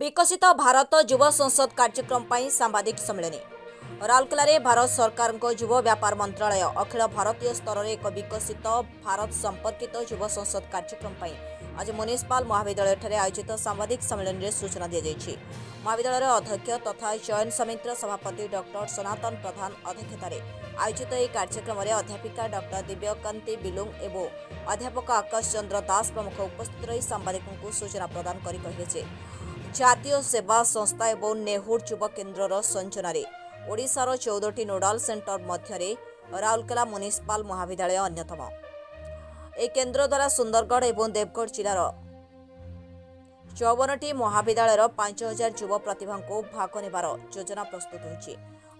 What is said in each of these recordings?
ବିକଶିତ ଭାରତ ଯୁବ ସଂସଦ କାର୍ଯ୍ୟକ୍ରମ ପାଇଁ ସାମ୍ବାଦିକ ସମ୍ମିଳନୀ। ରାଉରକେଲାରେ ଭାରତ ସରକାରଙ୍କ ଯୁବ ବ୍ୟାପାର ମନ୍ତ୍ରଣାଳୟ ଅଖିଳ ଭାରତୀୟ ସ୍ତରରେ ଏକ ବିକଶିତ ଭାରତ ସମ୍ପର୍କିତ ଯୁବ ସଂସଦ କାର୍ଯ୍ୟକ୍ରମ ପାଇଁ ଆଜି ମ୍ୟୁନିସିପାଲ ମହାବିଦ୍ୟାଳୟଠାରେ ଆୟୋଜିତ ସାମ୍ବାଦିକ ସମ୍ମିଳନୀରେ ସୂଚନା ଦିଆଯାଇଛି। ମହାବିଦ୍ୟାଳୟର ଅଧ୍ୟକ୍ଷ ତଥା ଚୟନ ସମିତିର ସଭାପତି ଡକ୍ଟର ସନାତନ ପ୍ରଧାନ ଅଧ୍ୟକ୍ଷତାରେ ଆୟୋଜିତ ଏହି କାର୍ଯ୍ୟକ୍ରମରେ ଅଧ୍ୟାପିକା ଡକ୍ଟର ଦିବ୍ୟକାନ୍ତି ବିଲୁଙ୍ଗ ଏବଂ ଅଧ୍ୟାପକ ଆକାଶ ଚନ୍ଦ୍ର ଦାସ ପ୍ରମୁଖ ଉପସ୍ଥିତ ରହି ସାମ୍ବାଦିକଙ୍କୁ ସୂଚନା ପ୍ରଦାନ କରି କହିଲେ ଯେ ଜାତୀୟ ସେବା ସଂସ୍ଥା ଏବଂ ନେହେରୁ ଯୁବ କେନ୍ଦ୍ରର ସୂଚନାରେ ଓଡ଼ିଶାର 14ଟି ନୋଡାଲ ସେଣ୍ଟର ମଧ୍ୟରେ ରାଉରକେଲା ମ୍ୟୁନିସିପାଲ ମହାବିଦ୍ୟାଳୟ ଅନ୍ୟତମ। ଏହି କେନ୍ଦ୍ର ଦ୍ୱାରା ସୁନ୍ଦରଗଡ଼ ଏବଂ ଦେବଗଡ଼ ଜିଲ୍ଲାର 54ଟି ମହାବିଦ୍ୟାଳୟର 5000 ଯୁବ ପ୍ରତିଭାଙ୍କୁ ଭାଗ ନେବାର ଯୋଜନା ପ୍ରସ୍ତୁତ ହୋଇଛି।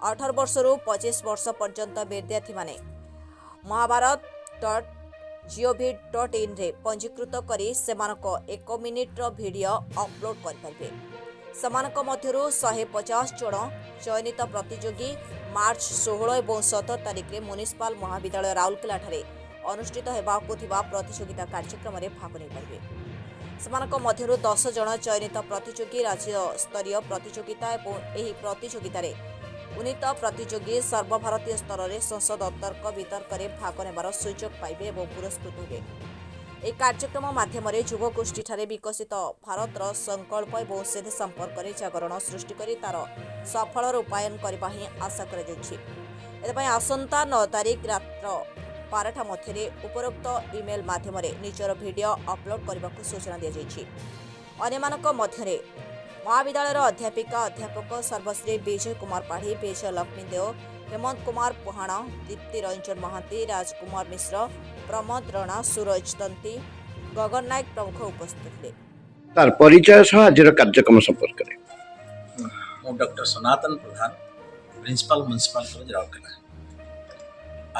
18 ବର୍ଷରୁ 25 ବର୍ଷ ପର୍ଯ୍ୟନ୍ତ ବିଦ୍ୟାର୍ଥୀମାନେ ମହାଭାରତ.gov.ଇନ୍ରେ ପଞ୍ଜୀକୃତ କରି ସେମାନଙ୍କ ଏକ ମିନିଟ୍ର ଭିଡ଼ିଓ ଅପଲୋଡ୍ କରିପାରିବେ। ସେମାନଙ୍କ ମଧ୍ୟରୁ 150 ଜଣ ଚୟନିତ ପ୍ରତିଯୋଗୀ ମାର୍ଚ୍ଚ 16 ଏବଂ 17 ତାରିଖରେ ମ୍ୟୁନିସିପାଲ ମହାବିଦ୍ୟାଳୟ ରାଉରକେଲାଠାରେ ଅନୁଷ୍ଠିତ ହେବାକୁ ଥିବା ପ୍ରତିଯୋଗିତା କାର୍ଯ୍ୟକ୍ରମରେ ଭାଗ ନେଇପାରିବେ। ସେମାନଙ୍କ ମଧ୍ୟରୁ 10 ଜଣ ଚୟନିତ ପ୍ରତିଯୋଗୀ ରାଜ୍ୟସ୍ତରୀୟ ପ୍ରତିଯୋଗିତା ଏବଂ ଏହି ପ୍ରତିଯୋଗିତାରେ ଉନ୍ନୀତ ପ୍ରତିଯୋଗୀ ସର୍ବଭାରତୀୟ ସ୍ତରରେ ସଂସଦ ତର୍କ ବିତର୍କରେ ଭାଗ ନେବାର ସୁଯୋଗ ପାଇବେ ଏବଂ ପୁରସ୍କୃତ ହେବେ। ଏହି କାର୍ଯ୍ୟକ୍ରମ ମାଧ୍ୟମରେ ଯୁବଗୋଷ୍ଠୀଠାରେ ବିକଶିତ ଭାରତର ସଂକଳ୍ପ ଏବଂ ସିଦ୍ଧି ସମ୍ପର୍କରେ ଜାଗରଣ ସୃଷ୍ଟି କରି ତାର ସଫଳ ରୂପାୟନ କରିବା ହିଁ ଆଶା କରାଯାଉଛି। ଏଥିପାଇଁ ଆସନ୍ତା 9 ତାରିଖ ରାତ୍ର 12ଟା ମଧ୍ୟରେ ଉପରୋକ୍ତ ଇମେଲ୍ ମାଧ୍ୟମରେ ନିଜର ଭିଡ଼ିଓ ଅପଲୋଡ୍ କରିବାକୁ ସୂଚନା ଦିଆଯାଇଛି। ଅନ୍ୟମାନଙ୍କ ମଧ୍ୟରେ ମହାବିଦ୍ୟାଳୟର ଅଧ୍ୟାପିକା, ଅଧ୍ୟାପକ ସର୍ବଶ୍ରୀ ବିଜୟ କୁମାର ପାଢ଼ୀ, ବିଜୟ ଲକ୍ଷ୍ମୀ ଦେଓ, ହେମନ୍ତ କୁମାର ପୁହାଣ, ଦୀପ୍ତି ରଞ୍ଜନ ମହାନ୍ତି, ରାଜକୁମାର ମିଶ୍ର, ପ୍ରମୋଦ ରଣା, ସୁରଜ ତନ୍ତି, ଗଗନ ନାୟକ ପ୍ରମୁଖ ଉପସ୍ଥିତ ଥିଲେ। ତାର ପରିଚୟ ସହ ଆଜିର କାର୍ଯ୍ୟକ୍ରମ ସମ୍ପର୍କରେ। ମୁଁ ଡକ୍ଟର ସନାତନ ପ୍ରଧାନ, ପ୍ରିନ୍ସିପାଲ, ମ୍ୟୁନିସିପାଲ କଲେଜ, ରାଉରକେଲା।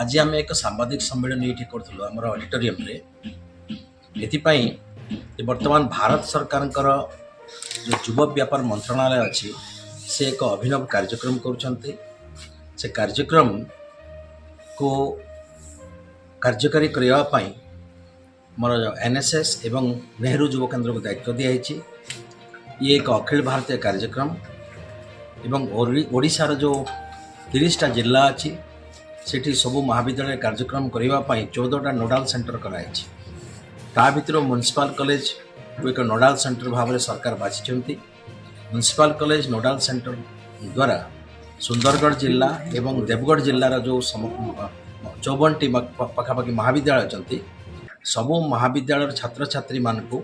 ଆଜି ଆମେ ଏକ ସାମ୍ବାଦିକ ସମ୍ମିଳନୀ ଏଇଠି କରୁଥିଲୁ ଆମର ଅଡ଼ିଟୋରିୟମରେ, ଏଥିପାଇଁ ଯେ ବର୍ତ୍ତମାନ ଭାରତ ସରକାରଙ୍କର ଯେଉଁ ଯୁବ ବ୍ୟାପାର ମନ୍ତ୍ରଣାଳୟ ଅଛି, ସେ ଏକ ଅଭିନବ କାର୍ଯ୍ୟକ୍ରମ କରୁଛନ୍ତି। ସେ କାର୍ଯ୍ୟକ୍ରମକୁ କାର୍ଯ୍ୟକାରୀ କରିବା ପାଇଁ ମୋର ଏନ୍ଏସ୍ଏସ୍ ଏବଂ ନେହେରୁ ଯୁବ କେନ୍ଦ୍ରକୁ ଦାୟିତ୍ୱ ଦିଆହେଇଛି। ଇଏ ଏକ ଅଖିଳ ଭାରତୀୟ କାର୍ଯ୍ୟକ୍ରମ ଏବଂ ଓଡ଼ିଶାର ଯେଉଁ 30ଟା ଜିଲ୍ଲା ଅଛି, ସେଠି ସବୁ ମହାବିଦ୍ୟାଳୟରେ କାର୍ଯ୍ୟକ୍ରମ କରିବା ପାଇଁ 14ଟା ନୋଡାଲ ସେଣ୍ଟର କରାଯାଇଛି। ତା ଭିତରୁ ମ୍ୟୁନିସିପାଲ କଲେଜକୁ ଏକ ନୋଡାଲ ସେଣ୍ଟର ଭାବରେ ସରକାର ବାଛିଛନ୍ତି। ମ୍ୟୁନିସିପାଲ କଲେଜ ନୋଡାଲ ସେଣ୍ଟର ଦ୍ୱାରା ସୁନ୍ଦରଗଡ଼ ଜିଲ୍ଲା ଏବଂ ଦେବଗଡ଼ ଜିଲ୍ଲାର ଯେଉଁ 54ଟି ପାଖାପାଖି ମହାବିଦ୍ୟାଳୟ ଅଛନ୍ତି, ସବୁ ମହାବିଦ୍ୟାଳୟର ଛାତ୍ରଛାତ୍ରୀମାନଙ୍କୁ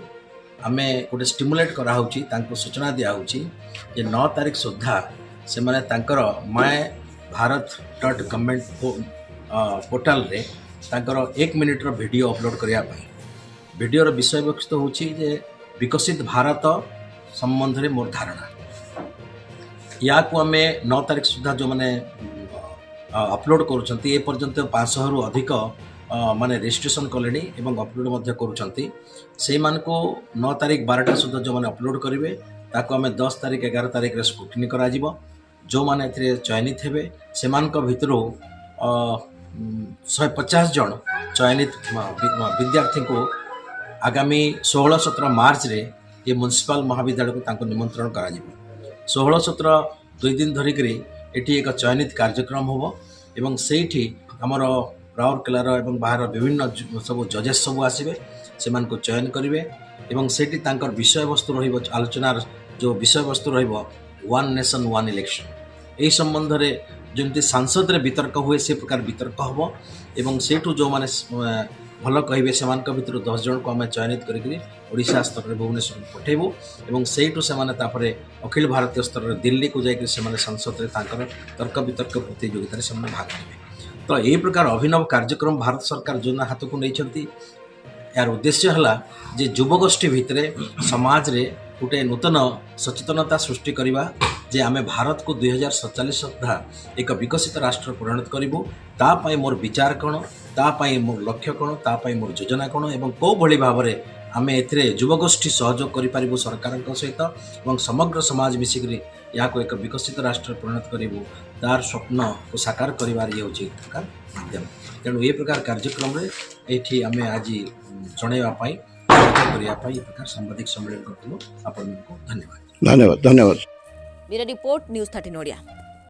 ଆମେ ଗୋଟେ ଷ୍ଟିମୁଲେଟ୍ କରାହେଉଛି। ତାଙ୍କୁ ସୂଚନା ଦିଆହେଉଛି ଯେ 9 ତାରିଖ ସୁଦ୍ଧା ସେମାନେ ତାଙ୍କର ମାଏ ଭାରତ.ଗଭର୍ଣ୍ଣମେଣ୍ଟ ପୋର୍ଟାଲରେ ତାଙ୍କର ଏକ ମିନିଟ୍ର ଭିଡ଼ିଓ ଅପଲୋଡ଼ କରିବା ପାଇଁ। ଭିଡ଼ିଓର ବିଷୟବସ୍ତୁ ହେଉଛି ଯେ ବିକଶିତ ଭାରତ ସମ୍ବନ୍ଧରେ ମୋର ଧାରଣା। ୟାକୁ ଆମେ 9 ତାରିଖ ସୁଦ୍ଧା ଯେଉଁମାନେ ଅପଲୋଡ଼ କରୁଛନ୍ତି, ଏ ପର୍ଯ୍ୟନ୍ତ 500ରୁ ଅଧିକ ମାନେ ରେଜିଷ୍ଟ୍ରେସନ୍ କଲେଣି ଏବଂ ଅପଲୋଡ଼ ମଧ୍ୟ କରୁଛନ୍ତି। ସେଇମାନଙ୍କୁ 9 ତାରିଖ 12ଟା ସୁଦ୍ଧା ଯେଉଁମାନେ ଅପଲୋଡ଼ କରିବେ, ତାକୁ ଆମେ 10 ତାରିଖ, 11 ତାରିଖରେ ସ୍କ୍ରୁଟିନି କରାଯିବ। ଯେଉଁମାନେ ଏଥିରେ ଚୟନିତ ହେବେ, ସେମାନଙ୍କ ଭିତରୁ 150 ଜଣ ଚୟନିତ ବିଦ୍ୟାର୍ଥୀଙ୍କୁ ଆଗାମୀ 16, 17 ମାର୍ଚ୍ଚରେ ଏ ମ୍ୟୁନିସିପାଲ ମହାବିଦ୍ୟାଳୟକୁ ତାଙ୍କୁ ନିମନ୍ତ୍ରଣ କରାଯିବ। 16, 17 2 ଦିନ ଧରିକରି ଏଠି ଏକ ଚୟନିତ କାର୍ଯ୍ୟକ୍ରମ ହେବ ଏବଂ ସେଇଠି ଆମର ରାଉରକେଲାର ଏବଂ ବାହାର ବିଭିନ୍ନ ସବୁ ଜଜେସ୍ ସବୁ ଆସିବେ, ସେମାନଙ୍କୁ ଚୟନ କରିବେ ଏବଂ ସେଇଠି ତାଙ୍କର ବିଷୟବସ୍ତୁ ରହିବ, ଆଲୋଚନାର ଯେଉଁ ବିଷୟବସ୍ତୁ ରହିବ, ୱାନ୍ ନେସନ୍ ୱାନ୍ ଇଲେକ୍ସନ୍। ଏହି ସମ୍ବନ୍ଧରେ ଯେମିତି ସାଂସଦରେ ବିତର୍କ ହୁଏ, ସେ ପ୍ରକାର ବିତର୍କ ହେବ ଏବଂ ସେଇଠୁ ଯେଉଁମାନେ ଭଲ କହିବେ, ସେମାନଙ୍କ ଭିତରୁ 10 ଜଣକୁ ଆମେ ଚୟନିତ କରିକିରି ଓଡ଼ିଶା ସ୍ତରରେ ଭୁବନେଶ୍ୱରକୁ ପଠାଇବୁ ଏବଂ ସେଇଠୁ ସେମାନେ ତାପରେ ଅଖିଳ ଭାରତୀୟ ସ୍ତରରେ ଦିଲ୍ଲୀକୁ ଯାଇକରି ସେମାନେ ସଂସଦରେ ତାଙ୍କର ତର୍କ ବିତର୍କ ପ୍ରତିଯୋଗିତାରେ ସେମାନେ ଭାଗ ନେବେ। ତ ଏହି ପ୍ରକାର ଅଭିନବ କାର୍ଯ୍ୟକ୍ରମ ଭାରତ ସରକାର ଯୋଜନା ହାତକୁ ନେଇଛନ୍ତି। ଏହାର ଉଦ୍ଦେଶ୍ୟ ହେଲା ଯେ ଯୁବଗୋଷ୍ଠୀ ଭିତରେ ସମାଜରେ ଗୋଟେ ନୂତନ ସଚେତନତା ସୃଷ୍ଟି କରିବା ଯେ ଆମେ ଭାରତକୁ 2047 ସୁଦ୍ଧା ଏକ ବିକଶିତ ରାଷ୍ଟ୍ର ପରିଣତ କରିବୁ। ତା ପାଇଁ ମୋର ବିଚାର କ'ଣ, ତା ପାଇଁ ମୋର ଲକ୍ଷ୍ୟ କ'ଣ, ତା ପାଇଁ ମୋର ଯୋଜନା କ'ଣ ଏବଂ କେଉଁ ଭଳି ଭାବରେ ଆମେ ଏଥିରେ ଯୁବଗୋଷ୍ଠୀ ସହଯୋଗ କରିପାରିବୁ ସରକାରଙ୍କ ସହିତ ଏବଂ ସମଗ୍ର ସମାଜ ମିଶିକରି ଏହାକୁ ଏକ ବିକଶିତ ରାଷ୍ଟ୍ରରେ ପରିଣତ କରିବୁ, ତାର ସ୍ୱପ୍ନକୁ ସାକାର କରିବାର ଇଏ ହେଉଛି ଏକ ପ୍ରକାର ମାଧ୍ୟମ। ତେଣୁ ଏ ପ୍ରକାର କାର୍ଯ୍ୟକ୍ରମରେ ଏଇଠି ଆମେ ଆଜି ଜଣାଇବା ପାଇଁ, କରିବା ପାଇଁ ଏ ପ୍ରକାର ସାମ୍ବାଦିକ ସମ୍ମିଳନୀ କରିଥିଲୁ। ଆପଣମାନଙ୍କୁ ଧନ୍ୟବାଦ। ଧନ୍ୟବାଦ, ଧନ୍ୟବାଦ। Bureau report, news 13 Odia.